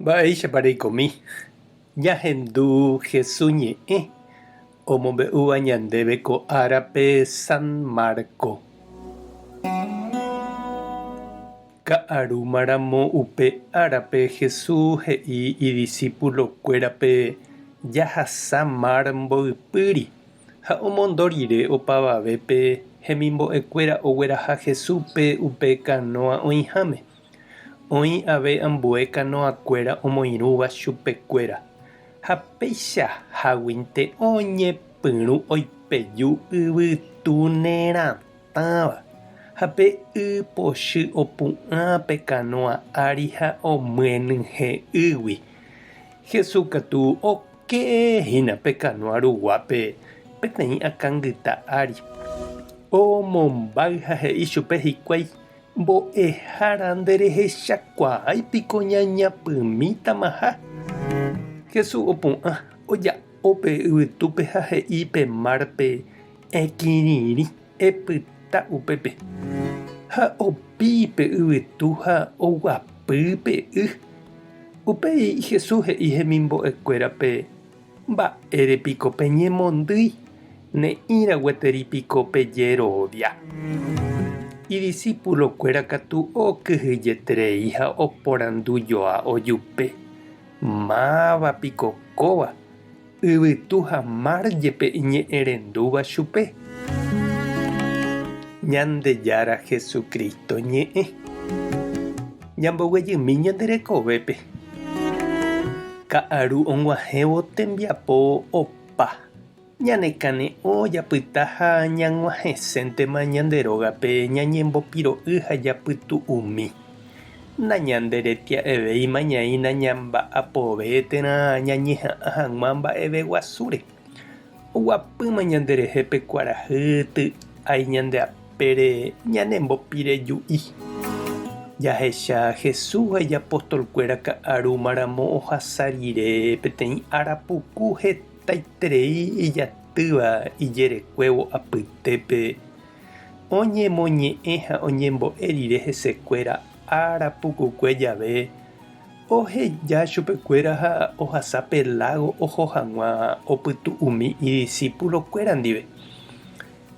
Mba'éichapa reikomi ñahendu Jesús ñe'ẽ omombe'úva ñandéve ko árape San Marco. Ka'arúmaramo upe árape Jesús he'i idisípulokuérape jahasa mar mboypýri ha omondo rire opavavépe hemimbo'ekuéra ogueraha Jesúspe upe kanóa oĩháme. Oĩ ave ambue kanoakuéra omoirũva chupekuéra, ha peichaháguinte oñepyrũ oipeju yvytu neratãva, ha pe y pochy opu'ã pe kanóa ári ha omyenyhẽ ýgui. Jesús katu oke hína pe kanóa ruguápe peteĩ akãngyta ári. Omombáy ha he'i chupe hikuái, Mbo'ehára nderehechakuaái piko ñañapymítamaha? Jesús opu'ã, oja'o pe yvytúpe ha he'i pe márpe, Ekirirĩ, epyta upépe. Ha opi pe yvytu ha oguapy pe y. Upéi Jesús he'i hemimbo'ekuérape, Mba'ére piko peñemondýi? Ne'ĩra gueteri piko pejerovia? Idisípulokuéra katu okyhyjeterei ha oporandujoa ojupe, Máva piko kóva, yvytu ha mar jepe iñe'ẽrendúva chupe? Ñandejára Jesucristo ñe'ẽ. Ñamboguejymi ñande rekovépe. Ka'aru og̃uahẽvo tembiapo opa. Ñanekane'õ japyta ha ñag̃uahẽséntema ñande rógape ñañembopiro'y ha japytu'umi. Nañanderetia'evéima ñaína ñamba'apove térã ñañeha'ã hag̃ua mba'eveguasúre. Oguapýma ñanderehe pe kuarahy ty'ái ñande apére ñanembopireju'i. Jahecha Jesús ha ijapostolkuéra ka'arúmaramo ohasa rire peteĩ ára puku hetaiterei ijatýva ijerekuévo apytépe, oñemoñe'ẽ ha oñembo'e rire hesekuéra ára pukukue jave, Oheja chupekuéra ha ohasa pe lágo oho hag̃ua opytu'umi idisipulokuéra ndive.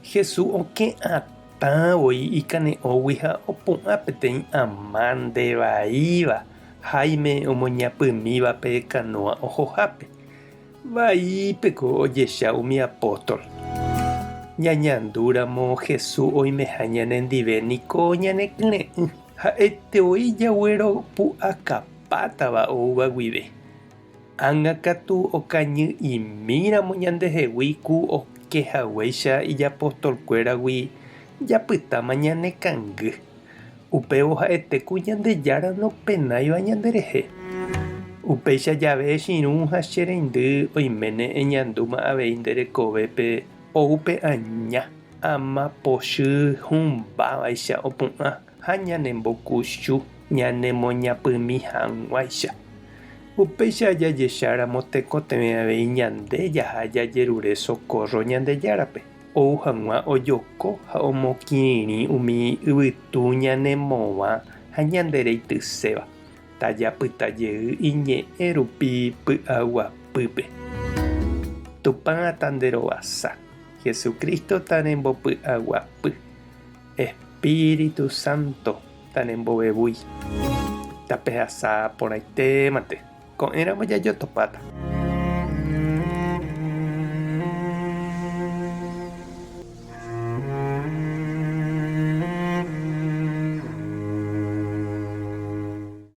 Jesús okẽ atã voi ikane'õgui ha opu'ã peteĩ ama ndevaíva háime omoñapymíva pe kanóa ohohápe. Vaípeko ojecha umi apóstol. Ñañandúramo Jesús oimeha ñanendive niko ñanekyre'ỹ. Ha'ete voi jagueropu'akapátava oúva guive. Ág̃a katu okañy'imíramo ñandehegui ku oke haguéicha ijapostolkuéragui japytáma ñanekangy. Upévo ha'ete ku Ñandejára nopenáiva ñanderehe. Upéicha jave che irũ ha che reindy oiméne eñandúma avei nde rekovépe ou pe aña, ama pochy hũmbávaicha opu'ã ha ñanembokuchu ñanemoñapymi hag̃uáicha. Upéicha jajecháramo tekotevẽ avei ñande jaha jajerure socorro Ñandejárape. Ou hag̃ua ojoko ha omokirirĩ umi yvytu ñanemovã ha ñandereityséva, tajapyta jey iñe'ẽ rupi py'aguapýpe. Tupã tanderovasa, Jesucristo tanembopy'aguapy, Espíritu Santo tanembovevúi. Tapehasa porãitémante, ko'ẽramo jajotopáta.